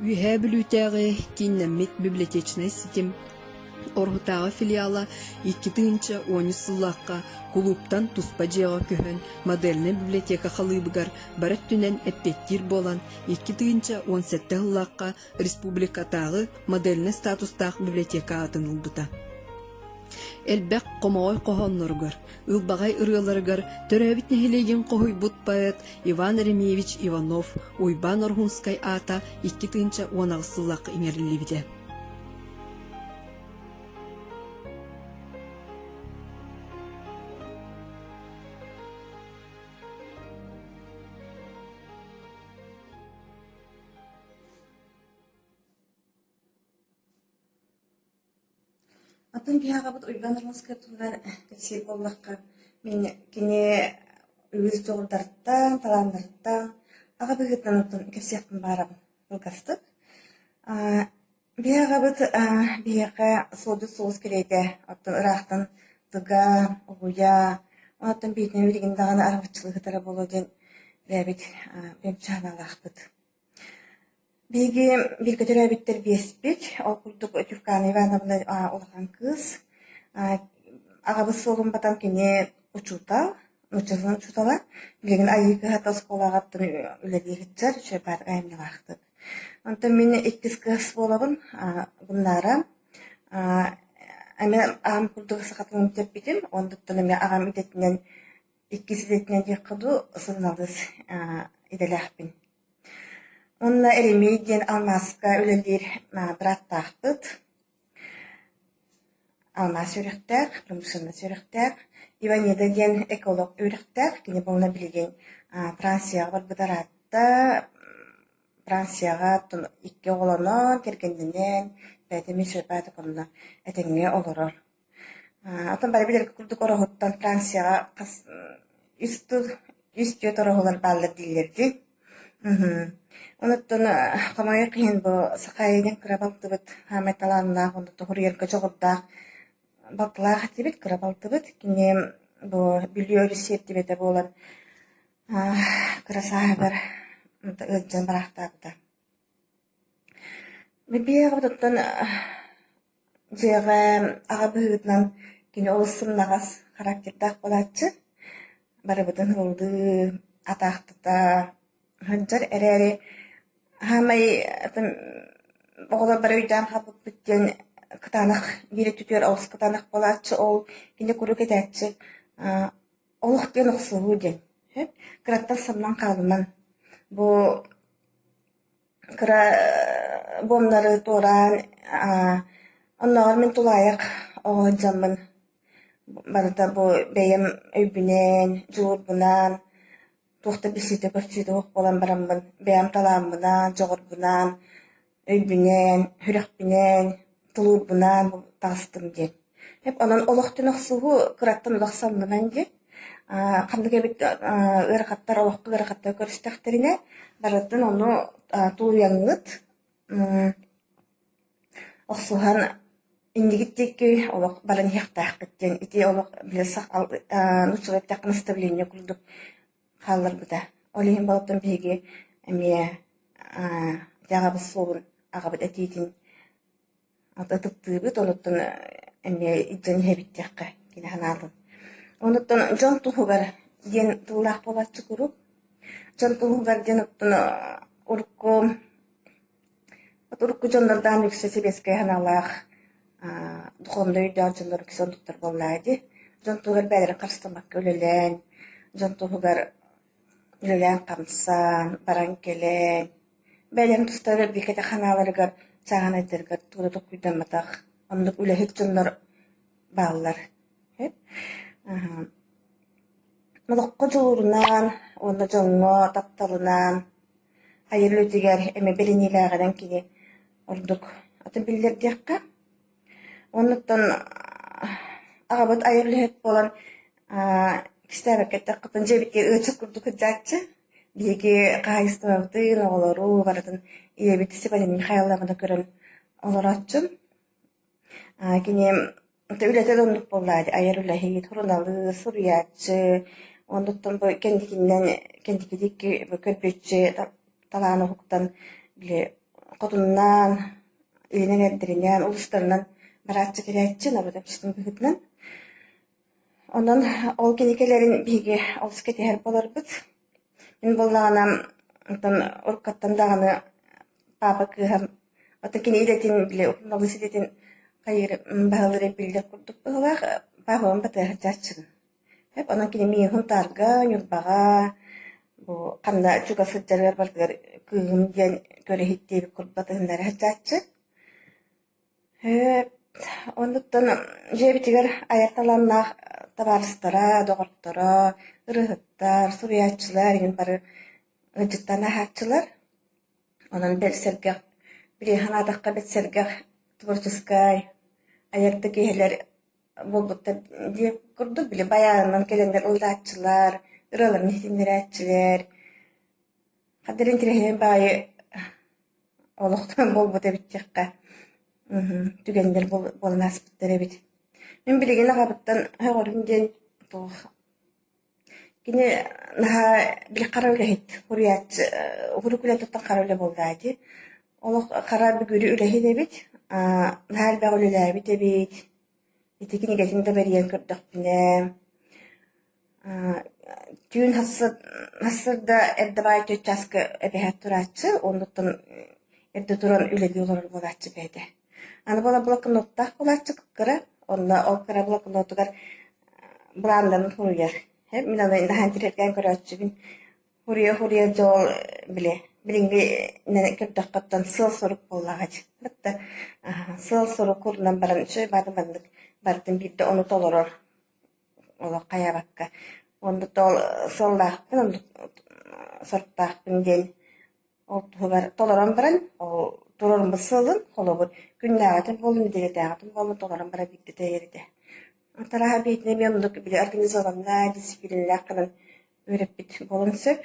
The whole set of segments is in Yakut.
Үөһээ Бүлүүтээҕи кииннэммит библиотечнай ситим Ороһутааҕы филиала 2013 сыллаахха кулууптан туспа дьиэҕэ көһөн модельнай библиотека халыыбыгар бары өттүнэн эппиэттиир буолан 2017 сыллаахха республикатааҕы модельнай статустаах библиотека аатын ылбыта. Элбэх хомоҕой хоһоонноругар, ылбаҕай ырыаларыгар төрөөбүт нэһилиэгин хоһуйбут поэт Иван Еремеевич Иванов Уйбаан Орхунскай аата 2018 сыллаахха иҥэриллибитэ. Атын киһи аҕабыт Уйбаан Романскай туһунан кэпсиир буоллахха, мин кини үгүс дьоҕурдартан, талааннарыттан аҕа быһыытынан оттон кэпсиэхпин баҕарабын кылгастык. Биһи аҕабыт биһиэхэ суолдьут суолус кэриэтэ, оттон ыраахтан тыга, угуйа, оттон биһигини билигин даҕаны араҥаччылыы сытара буолуо диэн бэйэбит бэйэбит санаалаахпыт. Биһиги бииргэ төрөөбүттэр биэспит, ол курдук Тюркана Ивановна улахан кыыс, аҕабыт суолун батан кини учуутал, нууччалыы учуутала, билигин Айыы кыһата оскуолаҕа үлэлии сылдьар, үчүгэй айымньылаахтык. Онтон мин иккис кыыс буолабын, Гуннара. Эмиэ аҕам курдук саха тылын бүтэрбитим, онтуттан эмиэ аҕам идэтинэн иккис идэтинэн диэххэ дуу, суруналыыс идэлээхпин. Уонна Еремей диэн алмааска үлэлиир бырааттаахпыт. Алмаас үөрэхтээх, промышленность үөрэхтээх. Иванида диэн эколог үөрэхтээх. Кини буолла билигин Францияҕа барбыт ыраатта. Францияҕа икки оҕолонон, кэргэннэнэн, бэйэтэ эмиэ сүрдээх этэҥҥэ олорор. Атын бары билэргэ курдук ороһуттан Францияҕа хас үс тыл үс түөрт ороһулар бааллар дииллэр дии. Онуттан хомойуох иһин бу саха диэн кыра балтыбыт саамай талааннаах уонна тоһуруйарга дьоҕурдаах балтылаах этибит, кыра балтыбыт. Кини бу Бүлүү өрүс сиэртибэтэ буолан кыра сааһыгар ыалдьан бараахтаабыта. Биһиэхэ оттон Дьиэҕэ аҕа быһыытынан кини олус сымнаҕас характердаах буолааччы, барыбытын ыллыы, атаахтата сылдьар эрээри саамай оҕолор бары өйдөөн хаалбыппыт диэн кытаанах биир өттүтүгэр олус кытаанах буолааччы, ол кини куруук этээччи олох диэн охсуһуу диэн кыраттан самнан хаалымаҥ, бу Кыра буомнары туораан оннооҕор мин тулаайах оҕо сылдьаммын барыта бу бэйэм өйбүнэн, дьулуурбунан, туох да билсиитэ-көрсүүтэ суох буолан бараммын бэйэм талааммынан, дьоҕурбунан, өйбүнэн, сүрэхпинэн, тулуурбунан таҕыстым диэн. Онон олохтон охсуһуу кыраттан олох самнанан диэн ханнык эбит ыарахаттар олоххо ыарахаттар көрүстэхтэринэ барытын ону тулуйаҥҥыт охсуһан иннигит диэки олох баран иһиэхтээххит диэн ити олох били нууччалыы эттэххэ наставление курдук хаалларбыта. Ол иһин болоттон биһиги эмиэ ити аҕабыт суолун аҕабыт этиитин Ытыктыыбыт, онуттан эмиэ илдьэн иһэбит диэххэ кини санаатын. Онуттан дьон туһугар диэн тыллаах буолааччы куруук. Дьон туһугар диэн оттон урукку урукку дьоннордоон үксэ сэбиэскэй санаалаах духовнай өйдөөх дьоннор үксэ оннуктар буоллаҕа дии. Дьон туһугар бэйэлэрин харыстаммакка үлэлээн, дьон туһугар үлэлээн-хамсаан, баран-кэлэн Бэйэлэрин тустарыгар бииргэ ханааларыгар, чааһынайдарыгар тугу да толкуйдамматах оннук үлэһит дьоннор бааллар. Олоххо дьулуурунан уонна дьоҥҥо тапталынан айар үлэтигэр эмэ бэриниилээҕинэн кини ордук атын биллэр диэххэ. Оннуттан аҕабыт айар үлэһит буолан кистээбэккэ эттэххэ дьиэбитигэр ыалдьыт курдук сылдьааччы. Биһиги хаһаайыстыбабытын, оҕолору барытын ийэбит Степанина Михайловна көрөн олорооччу. Кини үлэтэ да оннук буоллаа дии, айар үлэһит, суруналыыс, суруйааччы, оннуттан бу кэнникинэн кэнники диэки бу көрбүөччү талаан уһуктан били хотуннаан, илин эҥэрдэринэн, улуустарынан барааччы кэлээччи норуот эмчитин быһыытынан. Онон ол кини кэлэрин биһиги олус кэтэһэр буоларбыт. Мин буоллаҕына, оттон уруккаттан даҕаны папа кыыһа оттон кини идэтин били уһуналыыс идэтин хайыыр баһылыырын биллэр курдук быһыылаах папабын батыһа сылдьааччыбын. Онон кини миигин Сунтаарга, Ньурбаҕа бу ханна чугас сылдьарыгар барытыгар кыыһым диэн көрө иһиттиэбит курдук батыһыннара сылдьааччы. Оннуттан дьиэбитигэр айар талааннаах табаарыстара, доҕотторо, ырыаһыттар, суруйааччылар игин бары ыалдьыттаан ааһааччылар. Онон бэл сэргэх, билигин санаатахха бэрт сэргэх творческай айар да киһилэр буолбуттар диэх курдук били байаанынан кэлэннэр ыллааччылар, ырыаларын иһитиннэрээччилэр. Хадыр интэриэһинэй баайы олохтон буолбут эбит диэххэ түгэннэр буолан ааспыттар эбит. Мин билигин аҕабыттан сөҕөрүм диэн туох кини наһаа били хара үлэһит суруйааччы уһурук үлэтиттэн хара үлэ буоллаа дии. Олох хара бүгүрү үлэһит эбит, наһаа элбэх үлэлээбит эбит. Ити кинигэтин да бэрийэн көрдөхпүнэ Түүн сарсыарда эрдэ баай түөрт чааска эбэһээт турааччы, оннуттан эрдэ туран үлэлии олорор буолааччы бэйэтэ. Аны буола блокноттаах буолааччы кыра, онно ол кыра блокнотугар былааннарын суруйар. Мин аны наһаа интириэһиргээн көрөөччүбүн. Суруйа-суруйа дьэ ол били билиҥҥи көрдөххөттөн сыал-сорук буоллаҕа дии. Батта сыал-сорук курунан баран үчүгэй баады маннык барытын биирдэ ону толорор олох хайаабакка уонна ол сыаллаахпын, оннук соруктаахпын диэн ол туһугар толорон баран ол туруоруммут сыалын холобур күннээҕитин буоллун, нэдиэлэтээҕитин буоллун толорон баран биирдэ тэйэр этэ. Тараһа биһитинэ эмиэ оннук били организованнай, дисциплинэлээх гынан үөрэппит буолуон сөп.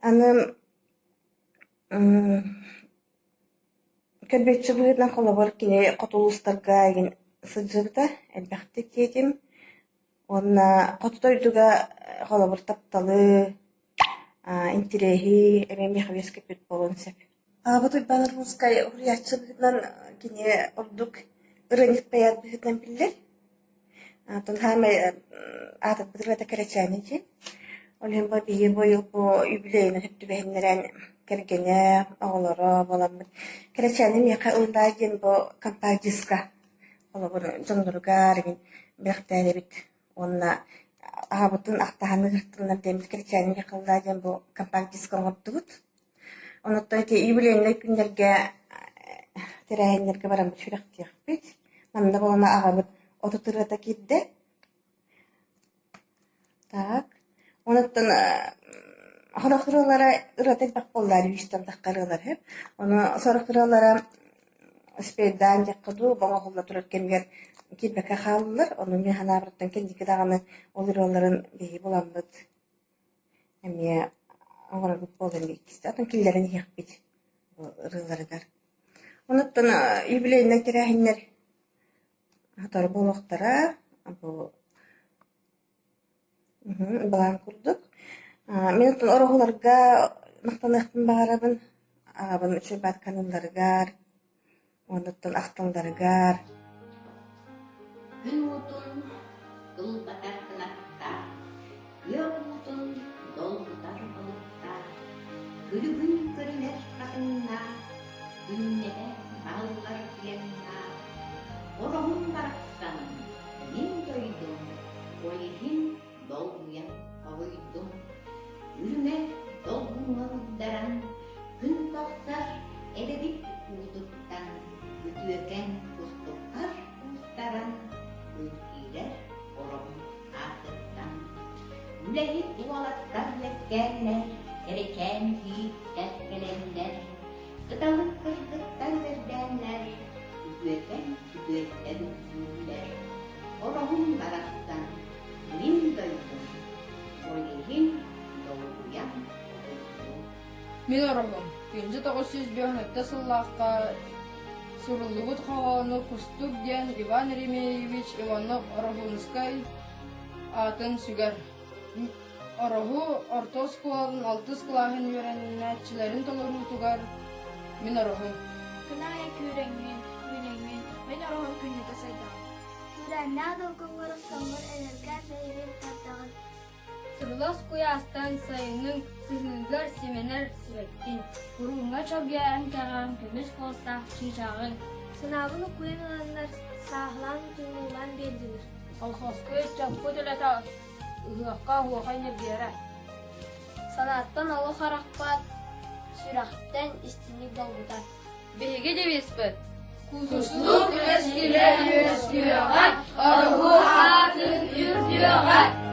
Аны Көрбүөччү быһыытынан холобур кини хоту улуустарга игин сылдьыбыта, элбэхтик диэтим. Уонна хоту дойдуга холобур тапталы, интириэһи эмиэ миэхэ үөскэппит буолуон сөп. Аҕабыт Уйбаан Арбузскай уһуйааччы быһыытынан кини ордук ырыанньык бэйээт быһыытынан биллэр. Оттон саамай аатырбыт ырыата Кэрэчээни диэн. Ол иһин бу биһиги быйыл бу юбилейынан сөп түбэһиннэрэн кэргэнэ, оҕолоро буоламмыт Кэрэчээни миэхэ ыллаа диэн бу композиска холобур дьонноругар игин бэлэхтээн эбит уонна аҕабытын ахтаһан ыһыктыннар диэммит Кэрэчээни миэхэ ыллаа диэн бу композиска оҥордубут. Онуттан ити юбилейнай күннэргэ тэрээһиннэргэ бараммыт сүрэхтиэхпит. Манна буолана аҕабыт 30 ырыата киирдэ. Так. Онуттан сорох ырыалара ырыата элбэх буоллар үстэн тахха ырыалар үһү. Ону сорох ырыалара успейдаан диэххэ дуу, оҥоһулла турар кэмигэр киирбэккэ хааллылар. Ону мин санаабыттан кэнники даҕаны ол ырыаларын биһиги буламмыт эмиэ оҥорорбут буолан иккистэ атын киллэрэн иһиэхпит ырыаларыгар. Онуттан юбилейнай тэрээһиннэр сотору буолуохтара бу былаан курдук. Мин оттон ороһуларга махтаныахпын баҕарабын. Аҕабын үчүгэй баат каналларыгар Оннуттан ахталларыгар Күн уутун ылбатар кынаттаах, күөх уутун долгутар балыктаах, күлүгүн көрүнэр хатыҥнаах, күннэтэ баһыллар куйаннаах, Ороһум барахсан, мин дойдум, ол иһин долгуйан хоһуйдум. Үрүмэ долгуҥҥа уйдаран, күн тахсар эбэбит уутуттан, үтүөкэн кустуктар куустаран, күн киирэр ороһун аатыттан. Үлэһит уолаттар үөскээннэр, кэрэчээн кийииттэр кэлэннэр, кыталык кыргыттар үөрдээннэр, үтүөкэн үтүөттэр үксүүллэр. Ороһун барахсан, мин дойдум, ол иһин долгуйан олордум. Мин ороһум, 1956 сыллаахха суруллубут хоһоону Кустук диэн Иван Еремеевич Иванов-Ороһуунскай аатын сүгэр. Ороһу орто оскуолатын алтыс кылааһын үөрэнээччилэрин толоруутугар Мин ороһум. Күн аайы күүрэҥҥин, үүнэҥҥин, мин ороһум күннэтэ сайдаҕын. Күүрээннээх долгуҥҥар охсоҥҥор энэргээн бэйэбин тардаҕын. Сырылас куйаастан сайынын сыһыыгар симэнэр сибэккин, курууҥҥа чэлгийэн кэҕэн көмүс куоластаах чыычааҕыҥ. Санаабын уккуйан ыланнар, сааһылаан утумнуулаан биэрдилэр. Колхозка ыччаппыт үлэтэ ыһыахха оһуохай ньиргиэрэ. Санааттан олох арахпат, сүрэхтэн истиҥник долгутар. Биһиги девизпыт Кустук үөскүлэ үөскүөҕэ, Ороһу аатын үрдүөҕэ.